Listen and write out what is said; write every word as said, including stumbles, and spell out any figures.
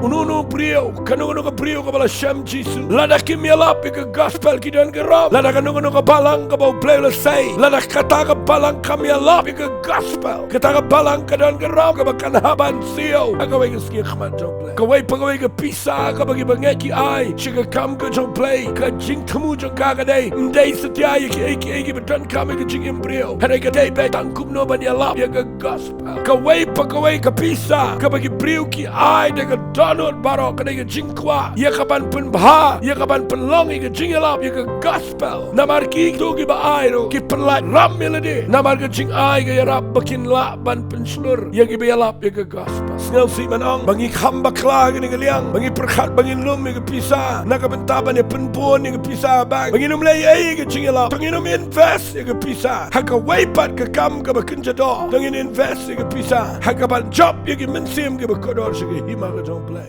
Uno uno u briew, kano kano ka briew kaba la shem Jisu, lada kim ïalap ïa ka gospel ki don ka rong. Lada kano kano ka balang kaba U Blei u la sei, lada kata ka balang kam ïalap ïa ka gospel, kata ka balang ka don ka rong kaba kan hap ban siew ha kawei ka sngi ha khmat jong U Blei. Kawei pa kawei ka pisa kaba ki bangeit ki ai sha ka kam ka jong U Blei, ka jingthmu jong ka ka dei, ym dei satia ïa kiei kiei kiba donkam ïa ka jingim briew, hynrei ka dei beit tang kumno ban ïalap ïa ka gospel. Kawei pa kawei ka pisa kaba ki briew ki ai da ka dohnud baroh ka dei ka jingkwah ïa ka ban pynbha, ïa ka ban pynlong ïa ka jingïalap ïa ka gospel. Namar kito kiba ai ruh ki pynlait ram ïa lade, namar ka jingai ka ïarap ba kin lah ban pynshlur ïa kiba ïalap ïa ka gospel. Sngewsih ban ong ba ngi kham bakla ha kane ka liang, ba ngi pyrkhat ba ngin lum ïa ka pisa na ka bynta ban ïa pynbun ïa ka pisa ha bank, ba ngin ym leh ei ei ïa ka jingïalap. To ngin ym invest ïa ka pisa ha kawei pat ka kam kaba kynja doh. To ngin invest ïa ka pisa ha ka ban jop ïa ki mynsiem kiba kordor sha ka hima ka jong U Blei.